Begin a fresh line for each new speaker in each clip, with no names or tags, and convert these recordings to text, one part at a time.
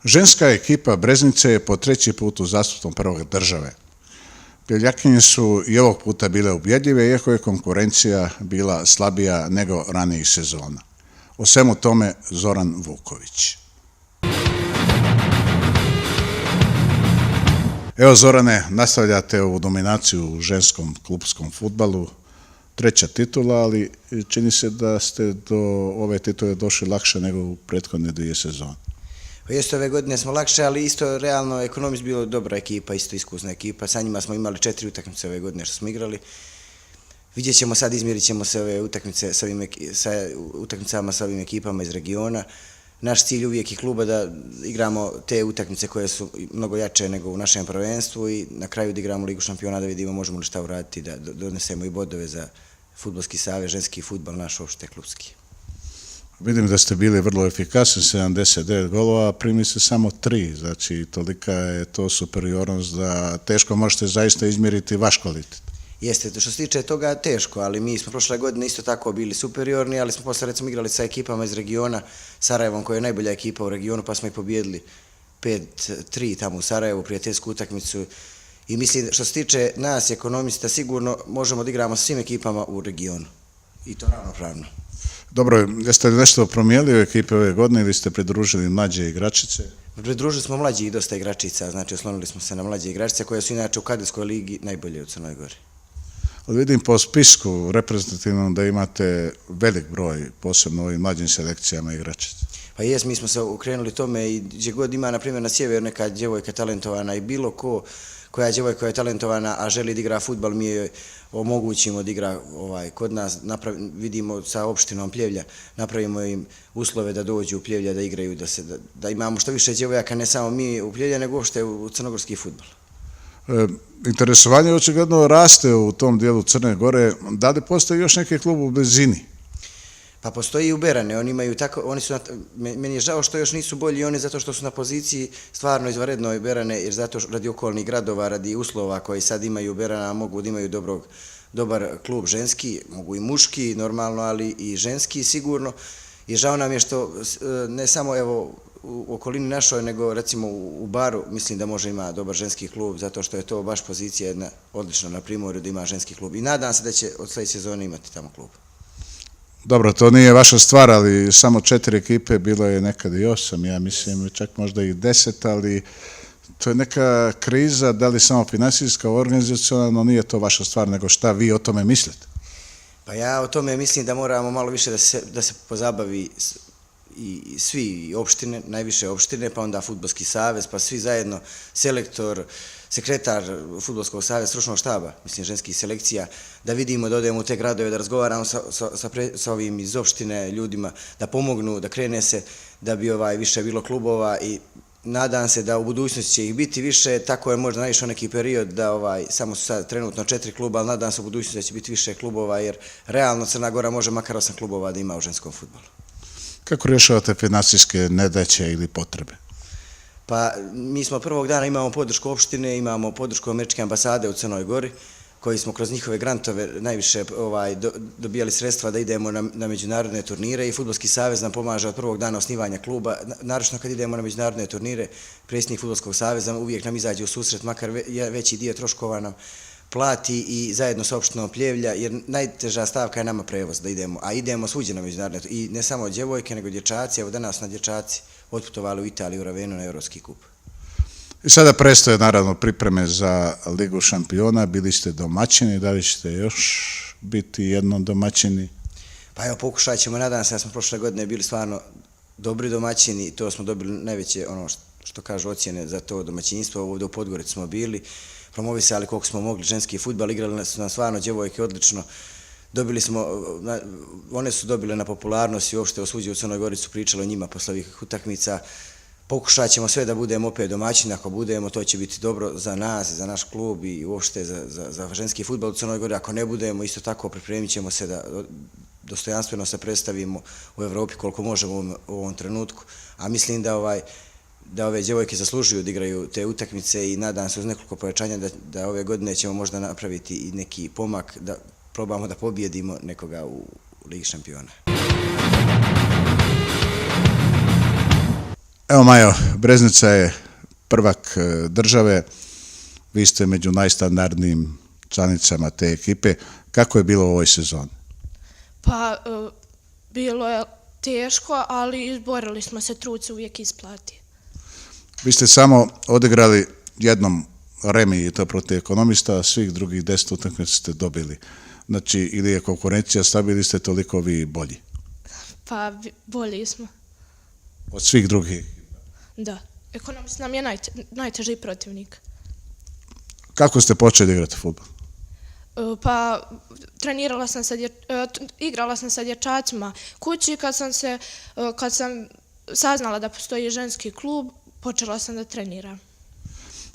Ženska ekipa Breznice je po treći put uzastopnom prvog države. Beljakinje su i ovog puta bile ubjedljive, iako je konkurencija bila slabija nego ranijih sezona. O svemu tome Zoran Vuković. Evo Zorane, nastavljate ovu dominaciju u ženskom klupskom fudbalu, treća titula, ali čini se da ste do ove titule došli lakše nego u prethodne dvije sezone.
Jeste, ove godine smo lakše, ali isto realno ekonomist bila dobra ekipa, isto iskusna ekipa. Sa njima smo imali 4 utakmice ove godine što smo igrali. Vidjet ćemo sad, izmjerit ćemo se ove utakmice sa utakmicama sa ovim ekipama iz regiona. Naš cilj uvijek je kluba da igramo te utakmice koje su mnogo jače nego u našem prvenstvu i na kraju da igramo Ligu šampiona da vidimo možemo li šta uraditi, da donesemo i bodove za Fudbalski savez, ženski fudbal, naš opšte klubski.
Vidim da ste bili vrlo efikasni, 79 golova, a primili ste samo 3, znači tolika je to superiornost da teško možete zaista izmjeriti vaš kvalitet.
Jeste, što se tiče toga teško, ali mi smo prošle godine isto tako bili superiorni, ali smo posle recimo igrali sa ekipama iz regiona, Sarajevom koja je najbolja ekipa u regionu, pa smo ih pobijedili 5-3 tamo u Sarajevu, prijateljsku utakmicu. I mislim, što se tiče nas, ekonomista, sigurno možemo da igramo sa svim ekipama u regionu. I to ravnopravno.
Dobro, jeste li nešto promijenili u ekipe ove godine ili ste pridružili mlađe igračice?
Pridružili smo mlađih dosta igračica, znači oslonili smo se na mlađe igračice koje su inače u kadetskoj ligi najbolje u Crnoj Gori.
Ali vidim po spisku reprezentativnom da imate velik broj, posebno u ovim mlađim selekcijama igračica.
Pa jes, mi smo se ukrenuli tome i gdje god ima, na primjer, na sjeveru neka djevojka talentovana i bilo koja djevojka koja je talentovana, a želi da igra fudbal, mi joj omogućimo da igra kod nas, vidimo sa opštinom Pljevlja, napravimo im uslove da dođu u Pljevlja, da igraju, da imamo što više djevojaka, ne samo mi u Pljevlja, nego uopšte u crnogorski fudbal.
Interesovanje očigledno raste u tom dijelu Crne Gore. Da li postoji još neki klub u blizini?
Pa postoji i u Berane, meni je žao što još nisu bolji oni zato što su na poziciji stvarno izvanrednoj Berane, jer zato radi okolnih gradova, radi uslova koji sad imaju u Berana, mogu da imaju dobar klub ženski, mogu i muški normalno, ali i ženski sigurno. I žao nam je što ne samo evo u okolini našoj, nego recimo u Baru mislim da može ima dobar ženski klub, zato što je to baš pozicija jedna odlična na Primorju da ima ženski klub. I nadam se da će od sljedeće sezone imati tamo klub.
Dobro, to nije vaša stvar, ali samo 4 ekipe, bilo je nekad i 8, ja mislim čak možda i 10, ali to je neka kriza, da li samo finansijska, organizacionalno, nije to vaša stvar, nego šta vi o tome mislite?
Pa ja o tome mislim da moramo malo više da se pozabavi i svi opštine, najviše opštine, pa onda Fudbalski savez, pa svi zajedno, selektor, sekretar Fudbalskog saveza, stručnog štaba, mislim ženskih selekcija, da vidimo, da odemo u te gradove, da razgovaramo sa ovim iz opštine ljudima, da pomognu, da krene se, da bi više bilo klubova i nadam se da u budućnosti će ih biti više, tako je možda naišao neki period da samo su sad trenutno 4 kluba, ali nadam se u budućnosti da će biti više klubova, jer realno Crna Gora može makar 8 klubova da ima u ženskom fudbalu.
Kako rješavate finansijske nedaće ili potrebe?
Pa mi smo prvog dana imamo podršku opštine, imamo podršku Američke ambasade u Crnoj Gori, koji smo kroz njihove grantove najviše dobijali sredstva da idemo na međunarodne turnire i Fudbalski savez nam pomaže od prvog dana osnivanja kluba. Naročno kad idemo na međunarodne turnire, predsjednik Fudbalskog saveza uvijek nam izađe u susret, makar veći dio troškova nam plati i zajedno sa opštinom Pljevlja, jer najteža stavka je nama prevoz da idemo, a idemo svuđe na međunarodne i ne samo djevojke, nego dječaci, evo danas na dječaci otputovali u Italiju, u Ravenu na Evropski kup.
I sada predstoje naravno pripreme za Ligu šampiona, bili ste domaćini, da li ćete još biti jednom domaćini?
Pa evo pokušat ćemo, nadam se da smo prošle godine bili stvarno dobri domaćini, to smo dobili najveće što kažu ocjene za to domaćinstvo, ovdje u Podgorici smo bili, promovisali koliko smo mogli ženski fudbal, igrali su nam stvarno djevojke odlično, one su dobile na popularnosti, uopšte osuđe u Crnoj Gori su pričali o njima posle ovih utakmica. Pokušat ćemo sve da budemo opet domaćini, ako budemo to će biti dobro za nas, za naš klub i uopšte za ženski fudbal u Crnoj Gori, ako ne budemo isto tako pripremit ćemo se da dostojanstveno se predstavimo u Evropi koliko možemo u ovom trenutku, a mislim da ove djevojke zaslužuju da igraju te utakmice i nadam se uz nekoliko pojačanja da ove godine ćemo možda napraviti i neki pomak, da probamo da pobijedimo nekoga u Ligi šampiona.
Evo Majo, Breznica je prvak države, vi ste među najstandardnijim članicama te ekipe. Kako je bilo u ovoj sezoni?
Pa, bilo je teško, ali izborili smo se, trud se uvijek isplati.
Vi ste samo odigrali jednom remi i to protiv Ekonomista, a svih drugih 10 utakmica ste dobili. Znači, ili je konkurencija slabija ili ste toliko vi bolji
Pa, bolji smo,
od svih drugih.
da. Ekonomist nam je najteži protivnik.
Kako ste počeli igrati fudbal?
Pa, igrala sam sa dječacima kući, kad sam saznala da postoji ženski klub, počela sam da treniram.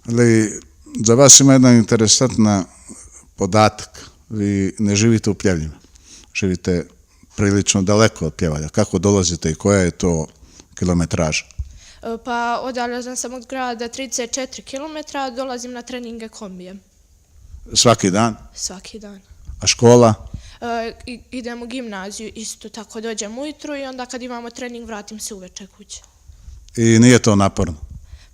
Ali za vas ima jedan interesantna podatak. Vi ne živite u Pljevljima. Živite prilično daleko od Pljevalja. Kako dolazite i koja je to kilometraža?
Pa, udaljen sam od grada 34 km, dolazim na treninge kombijem.
Svaki dan?
Svaki dan.
A škola?
Idem u gimnaziju, isto tako dođem ujutru i onda kad imamo trening vratim se uveče kuće.
I nije to naporno?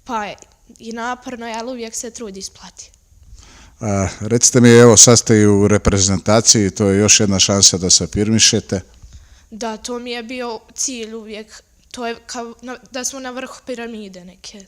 Pa i naporno je, ali uvijek se trud isplati.
Recite mi, evo sad ste i u reprezentaciji, to je još jedna šansa da se afirmišete.
Da, to mi je bio cilj uvijek. To je kao da smo na vrhu piramide neke.